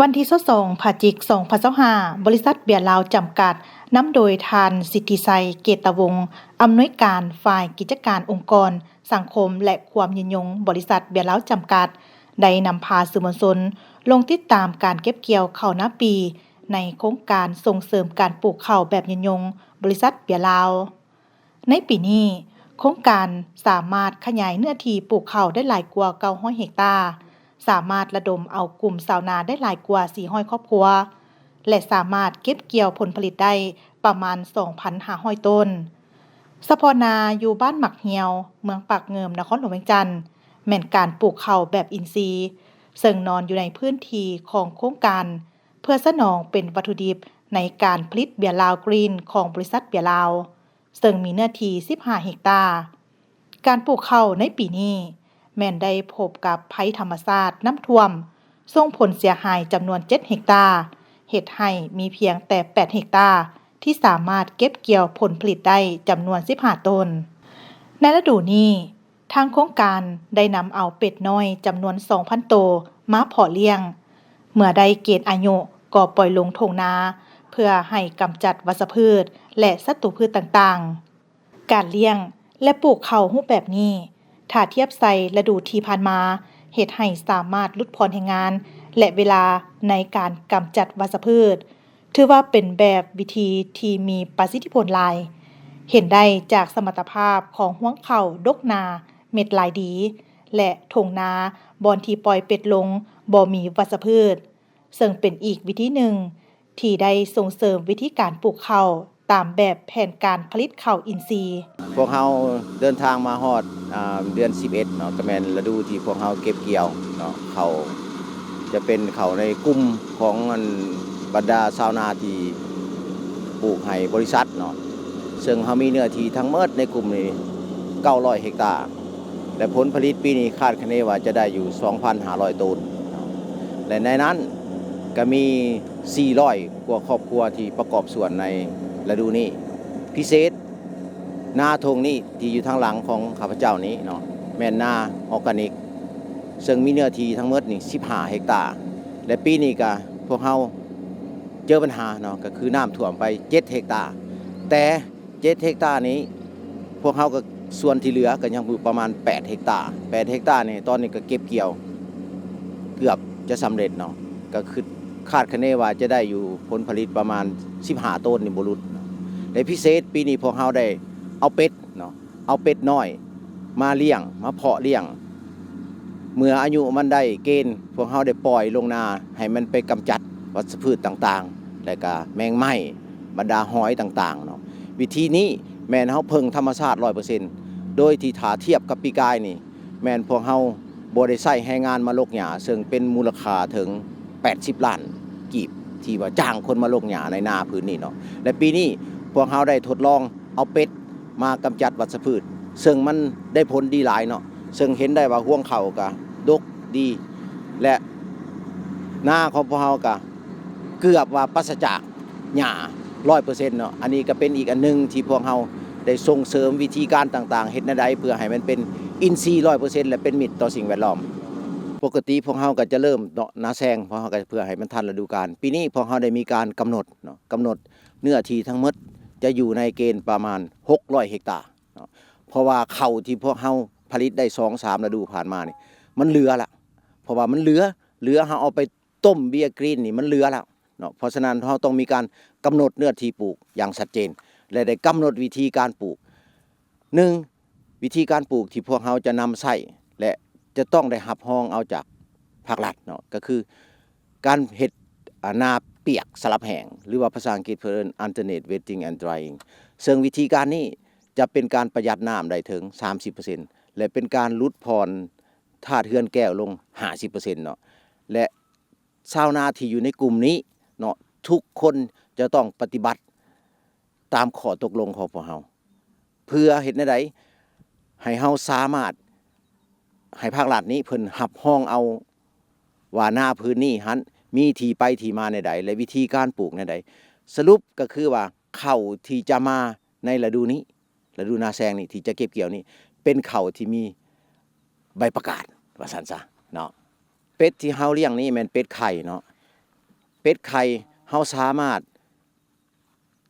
ວັນທີຊາວສອງ ພະຈິກ ສອງພັນຊາວຫ້າ ບໍລິສັດເບຍລາວຈຳກັດ ນຳໂດຍທ່ານ ສິດທິໄຊ ເກດຕະວົງ ອຳນວຍການຝ່າຍກິດຈະການອົງກອນ ສັງຄົມ ແລະ ຄວາມຍືນຍົງ ບໍລິສັດເບຍລາວຈຳກັດ ໄດ້ນຳພາສື່ມວນຊົນລົງຕິດຕາມການເກັບກ່ຽວເຂົ້ານາປີ ໃນໂຄງການສົ່ງເສີມການປູກເຂົ້າແບບຍືນຍົງ ບໍລິສັດເບຍລາວ. ໃນປີນີ້, ໂຄງການສາມາດຂະຫຍາຍເນື້ອທີ່ປູກເຂົ້າໄດ້ຫຼາຍກວ່າເກົ້າຮ້ອຍເຮັກຕາ, ສາມາດລະດົມເອົາກຸ່ມຊາວນາໄດ້ຫຼາຍກວ່າສີ່ຮ້ອຍຄອບຄົວ ແລະ ສາມາດເກັບກ່ຽວຜົນຜະລິດໄດ້ປະມານສອງພັນຫ້າຮ້ອຍໂຕນ. ສະເພາະນາຢູ່ບ້ານໝາກຮຽວ, ເມືອງປາກງື່ມ, ນະຄອນຫຼວງວຽງຈັນ, ແມ່ນການປູກເຂົ້າແບບອິນຊີ, ເຊິ່ງນອນຢູ່ໃນພື້ນທີ່ຂອງໂຄງການ ເພື່ອສະໜອງເປັນວັດຖຸດິບໃນການຜະລິດເບຍລາວກຣີນຂອງບໍລິສັດເບຍລາວ, ເຊິ່ງມີເນື້ອທີ່ສິບຫ້າເຮັກຕາ. ການປູກເຂົ້າໃນປີນີ້ແມ່ນໄດ້ພົບກັບໄພທຳມະຊາດນ້ຳຖ້ວມ ສົ່ງຜົນເສຍຫາຍຈຳນວນເຈັດເຮັກຕາ, ເຮັດໃຫ້ມີພຽງແຕ່ແປດເຮັກຕາທີ່ສາມາດເກັບກ່ຽວຜົນຜະລິດໄດ້ຈຳນວນສິບຫ້າໂຕນ. ໃນລະດູນີ້, ທາງໂຄງການໄດ້ນຳເອົາເປັດນ້ອຍຈຳນວນສອງພັນໂຕມາເພາະລ້ຽງ. ເມື່ອໄດ້ເກນອາຍຸກໍປ່ອຍລົງທົ່ງນາ ເພື່ອໃຫ້ກຳຈັດວັດຊະພືດ ແລະ ສັດຕູພືດຕ່າງໆ. ການລ້ຽງ ແລະ ປູກເຂົ້າຮູບແບບນີ້, ຖ້າທຽບໃສ່ລະດູທີ່ຜ່ານມາ, ເຮັດໃຫ້ສາມາດຫຼຸດຜ່ອນແຮງງານ ແລະ ເວລາໃນການກຳຈັດວັດຊະພືດ. ຖືວ່າເປັນແບບວິທີທີ່ມີປະສິດທິຜົນຫຼາຍ. ເຫັນໄດ້ຈາກສະມັດຕະພາບຂອງຮວງເຂົ້າດົກໜາ, ເມັດຫຼາຍດີ ແລະ ທົ່ງນາບ່ອນທີ່ປ່ອຍເປັດລົງບໍ່ມີວັດຊະພືດ, ເຊິ່ງເປັນອີກວິທີໜຶ່ງທີ່ໄດ້ສົ່ງເສີມວິທີການປູກເຂົ້າຕາມແບບແຜນການຜະລິດເຂົ້າອິນຊີ. ພວກເຮົາເດີນທາງມາຮອດ ອາ ເດືອນສິບເອັດເນາະ, ກໍແມ່ນລະດູທີ່ພວກເຮົາເກັບກ່ຽວເນາະ. ເຂົ້າຈະເປັນເຂົ້າໃນກຸ່ມຂອງອັນບັນດາຊາວນາທີ່ປູກໃຫ້ບໍລິສັດເນາະ, ເຊິ່ງເຮົາມີເນື້ອທີ່ທັງໝົດໃນກຸ່ມນີ້ເກົ້າຮ້ອຍເຮັກຕາ ແລະ ຜົນຜະລິດປີນີ້ຄາດຄະເນວ່າຈະໄດ້ຢູ່ສອງພັນຫ້າຮ້ອຍໂຕນ ແລະ ໃນນັ້ນກໍມີສີ່ຮ້ອຍກວ່າຄອບຄົວທີ່ປະກອບສ່ວນໃນລະດູນີ້. ພິເສດ ນາທົ່ງນີ້ທີ່ຢູ່ທາງຫຼັງຂອງຂ້າພະເຈົ້ານີ້ເນາະ ແມ່ນນາອອກການິກ ເຊິ່ງມີເນື້ອທີ່ທັງໝົດນີ້ສິບຫ້າເຮັກຕາ ແລະ ປີນີ້ກະພວກເຮົາເຈີບັນຫາເນາະ ກໍຄືນ້ຳຖ້ວມໄປເຈັດເຮັກຕາ ແຕ່ເຈັດເຮັກຕານີ້ ພວກເຮົາກໍ ສ່ວນທີ່ເຫຼືອກໍຍັງຢູ່ປະມານແປດເຮັກຕາ. ແປດເຮັກຕານີ້ ຕອນນີ້ກໍເກັບກ່ຽວເກືອບຈະສຳເລັດເນາະ, ກໍຄືຄາດຄະເນວ່າຈະໄດ້ຢູ່ຜົນຜະລິດປະມານສິບຫ້າໂຕນນີ້ບໍ່ຫຼຸດ. ແລະ ພິເສດປີນີ້ພວກເຮົາໄດ້ເອົາເປັດເນາະ, ເອົາເປັດນ້ອຍມາລ້ຽງ, ມາເພາະລ້ຽງ. ເມື່ອອາຍຸມັນໄດ້ເກນ, ພວກເຮົາໄດ້ປ່ອຍລົງນາໃຫ້ມັນໄປກຳຈັດວັດຊະພືດຕ່າງໆ ແລະກະແມງໄມ້, ບັນດາຫອຍຕ່າງໆເນາະ. ວິທີນີ້ແມ່ນເຮົາເພິ່ງທຳມະຊາດຮ້ອຍເປີເຊັນ ໂດຍທີ່ຖ້າທຽບກັບປີກາຍນີ້ ແມ່ນພວກເຮົາບໍ່ໄດ້ໃຊ້ແຮງງານມາລົກຫຍ້າ, ເຊິ່ງເປັນມູນລະຄ່າເຖິງແປດສິບລ້ານກີບ ທີ່ວ່າຈ້າງຄົນມາລົກຫຍ້າໃນນາພື້ນນີ້ເນາະ. ແລະ ປີນີ້ພວກເຮົາໄດ້ທົດລອງເອົາເປັດ ມາກຳຈັດວັດຊະພືດ, ເຊິ່ງມັນໄດ້ຜົນດີຫຼາຍເນາະ, ເຊິ່ງເຫັນໄດ້ວ່າຮວງເຂົ້າກະດົກດີ ແລະ ນາຂອງພວກເຮົາກະເກືອບວ່າປາສະຈາກຫຍ້າຮ້ອຍເປີເຊັນເນາະ. ອັນນີ້ກະເປັນອີກອັນໜຶ່ງທີ່ພວກເຮົາໄດ້ສົ່ງເສີມວິທີການຕ່າງໆ ເຮັດແນວໃດເພື່ອໃຫ້ມັນເປັນອິນຊີຮ້ອຍເປີເຊັນ ແລະ ເປັນມິດຕໍ່ສິ່ງແວດລ້ອມ. ປົກກະຕິພວກເຮົາກະຈະເລີ່ມເນາະ ນາແຊງ ເພາະເຮົາກະເພື່ອໃຫ້ມັນທັນລະດູການ. ປີນີ້ພວກເຮົາໄດ້ມີການກຳນົດເນາະ, ກຳນົດ ເນື້ອທີ່ທັງໝົດຈະຢູ່ໃນເກນປະມານຫົກຮ້ອຍເຮັກຕາເນາະ, ເພາະວ່າເຂົ້າທີ່ພວກເຮົາຜະລິດໄດ້ສອງສາມລະດູຜ່ານມານີ້ ມັນເຫຼືອລະ, ເພາະວ່າມັນເຫຼືອ, ເຫຼືອເຮົາເອົາໄປຕົ້ມເບຍກຣີນນີ້ ມັນເຫຼືອແລ້ວເນາະ. ເພາະສະນັ້ນ ເຮົາຕ້ອງມີການກຳນົດເນື້ອທີ່ປູກຢ່າງຊັດເຈນ ແລະ ໄດ້ກຳນົດວິທີການປູກ. ໜຶ່ງ ວິທີການປູກທີ່ພວກເຮົາຈະນຳໃຊ້ ແລະ ຈະຕ້ອງໄດ້ຮັບຮອງເອົາຈາກພາກລັດເນາະ, ກໍຄື ການເຮັດ ອາ ນາປຽກສະຫຼັບແຫ້ງ ຫຼືວ່າພາສາອັງກິດເພິ່ນເອີ້ນ alternate wetting and drying, ເຊິ່ງວິທີການນີ້ຈະເປັນການປະຢັດນ້ຳໄດ້ເຖິງສາມສິບເປີເຊັນ ແລະ ເປັນການຫຼຸດຜ່ອນທາດເຮືອນແກ້ວລົງຫ້າສິບເປີເຊັນເນາະ. ແລະ ຊາວນາທີ່ຢູ່ໃນກຸ່ມນີ້ເນາະ ທຸກຄົນຈະຕ້ອງປະຕິບັດຕາມຂໍ້ຕົກລົງຂອງພວກເຮົາ. ເພື່ອເຮັດແນວໃດໃຫ້ເຮົາສາມາດໃຫ້ພາກລັດນີ້ເພິ່ນຮັບຮອງເອົາວ່ານາພື້ນນີ້ຫັ້ນມີທີ່ໄປທີ່ມາແນວໃດ ແລະ ວິທີການປູກແນວໃດ. ສະຫຼຸບກໍຄືວ່າເຂົ້າທີ່ຈະມາໃນລະດູນີ້ ລະດູນາແຊງນີ້ ທີ່ຈະເກັບກ່ຽວນີ້ ເປັນເຂົ້າທີ່ມີໃບປະກາດ ວ່າຊັ້ນຊະເນາະ. ເປັດທີ່ເຮົາລ້ຽງນີ້ແມ່ນເປັດໄຂ່ເນາະ, ເປັດໄຂ່ເຮົາສາມາດ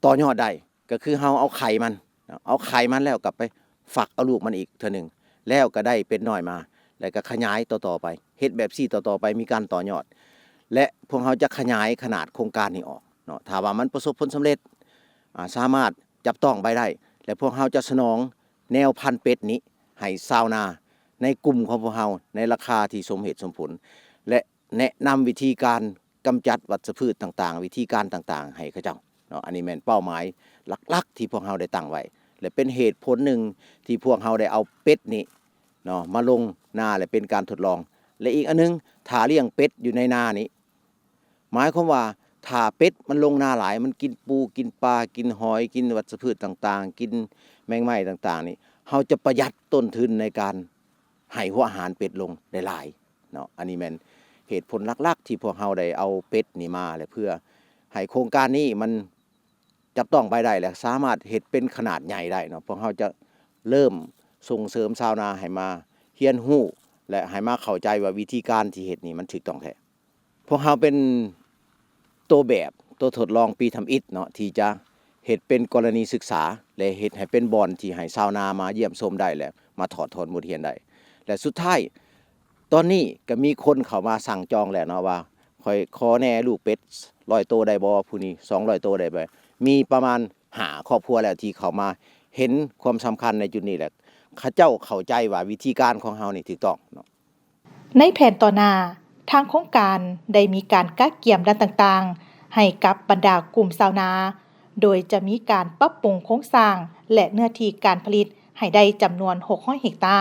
ຕໍ່ຍອດໄດ້ ກໍຄືເຮົາເອົາໄຂ່ມັນເນາະ ເອົາໄຂ່ມັນແລ້ວກໍໄປຟັກເອົາລູກມັນອີກເທື່ອໜຶ່ງ ແລ້ວກໍໄດ້ເປັດນ້ອຍມາ ແລ້ວກໍຂະຫຍາຍຕໍ່ໆໄປ ເຮັດແບບຊີ້ຕໍ່ໆໄປ ມີການຕໍ່ຍອດ ແລະ ພວກເຮົາຈະຂະຫຍາຍຂະໜາດໂຄງການນີ້ອອກເນາະ ຖ້າວ່າມັນປະສົບຜົນສຳເລັດ ອາ ສາມາດຈັບຕ້ອງໄປໄດ້ ແລະ ພວກເຮົາຈະສະໜອງແນວພັນເປັດນີ້ໃຫ້ຊາວນາໃນກຸ່ມຂອງພວກເຮົາ ໃນລາຄາທີ່ສົມເຫດສົມຜົນ ແລະ ແນະນຳວິທີການກຳຈັດວັດຊະພືດຕ່າງໆ ວິທີການຕ່າງໆ ໃຫ້ເຂົາເຈົ້າເນາະ ອັນນີ້ແມ່ນເປົ້າໝາຍຫຼັກໆ ທີ່ພວກເຮົາໄດ້ຕັ້ງໄວ້ ແລະ ເປັນເຫດຜົນໜຶ່ງທີ່ພວກເຮົາໄດ້ເອົາເປັດນີ້ເນາະ ມາລົງນາ ແລະ ເປັນການທົດລອງ ແລະ ອີກອັນໜຶ່ງ ຖ້າລ້ຽງເປັດຢູ່ໃນນານີ້ ໝາຍຄວາມວ່າ ຖ້າເປັດມັນລົງນາຫຼາຍ ມັນກິນປູ ກິນປາ ກິນຫອຍ ກິນວັດຊະພືດຕ່າງໆ ກິນແມງໄມ້ຕ່າງໆນີ້ ເຮົາຈະປະຢັດຕົ້ນທຶນໃນການໃຫ້ຫົວອາຫານເປັດລົງໄດ້ຫຼາຍເນາະ ອັນນີ້ແມ່ນເຫດຜົນຫຼັກໆ ທີ່ພວກເຮົາໄດ້ເອົາເປັດນີ້ມາ ແລະ ເພື່ອໃຫ້ໂຄງການນີ້ມັນຈັບຕ້ອງໄປໄດ້ ແລະ ສາມາດເຮັດເປັນຂະໜາດໃຫຍ່ໄດ້ເນາະ ພວກເຮົາຈະເລີ່ມສົ່ງເສີມຊາວນາໃຫ້ມາຮຽນຮູ້ ແລະ ໃຫ້ມາເຂົ້າໃຈວ່າວິທີການທີ່ເຮັດນີ້ມັນຖືກຕ້ອງແທ້. ພວກເຮົາເປັນໂຕແບບ ໂຕທົດລອງປີທຳອິດເນາະ ທີ່ຈະເຮັດເປັນກໍລະນີສຶກສາ ແລະ ເຮັດໃຫ້ເປັນບ່ອນທີ່ໃຫ້ຊາວນາມາຢ້ຽມຊົມໄດ້ ແລະ ມາຖອດຖອນບົດຮຽນໄດ້ ແລະ ສຸດທ້າຍ ຕອນນີ້ກໍມີຄົນເຂົ້າມາສັ່ງຈອງແລ້ວເນາະວ່າ ຂ້ອຍຂໍແດ່ລູກເປັດຮ້ອຍໂຕໄດ້ບໍ່ ຜູ້ນີ້ສອງຮ້ອຍໂຕໄດ້ບໍ່ ມີປະມານຫ້າຄອບຄົວແລ້ວທີ່ເຂົ້າມາເຫັນຄວາມສຳຄັນໃນຈຸດນີ້ ແລະ ເຂົາເຈົ້າເຂົ້າໃຈວ່າວິທີການຂອງເຮົານີ້ຖືກຕ້ອງເນາະ. ໃນແຜນຕໍ່ໜ້າ, ທາງໂຄງການໄດ້ມີການກະກຽມດ້ານຕ່າງໆ ໃຫ້ກັບບັນດາກຸ່ມຊາວນາ, ໂດຍຈະມີການປັບປຸງໂຄງສ້າງ ແລະ ເນື້ອທີ່ການຜະລິດໃຫ້ໄດ້ຈຳນວນຫົກຮ້ອຍເຮັກຕາ,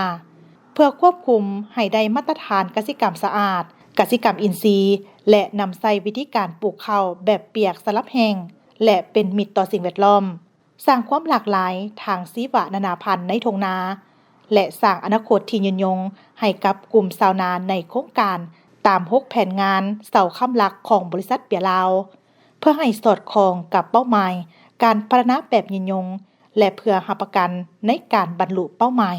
ເພື່ອຄວບຄຸມໃຫ້ໄດ້ມາດຕະຖານກະສິກຳສະອາດ, ກະສິກຳອິນຊີ ແລະ ນຳໃຊ້ວິທີການປູກເຂົ້າແບບປຽກສະຫຼັບແຫ້ງ ແລະ ເປັນມິດຕໍ່ສິ່ງແວດລ້ອມ. ສ້າງຄວາມຫຼາກຫຼາຍທາງຊີວະນານາພັນໃນທົ່ງນາ ແລະ ສ້າງອະນາຄົດທີ່ຍືນຍົງໃຫ້ກັບກຸ່ມຊາວນາໃນໂຄງການ ຕາມຫົກແຜນງານເສົາຄ້ຳຫຼັກຂອງບໍລິສັດເບຍລາວ ເພື່ອໃຫ້ສອດຄ່ອງກັບເປົ້າໝາຍການພັດທະນາແບບຍືນຍົງ ແລະ ເພື່ອຮັບປະກັນໃນການບັນລຸເປົ້າໝາຍ.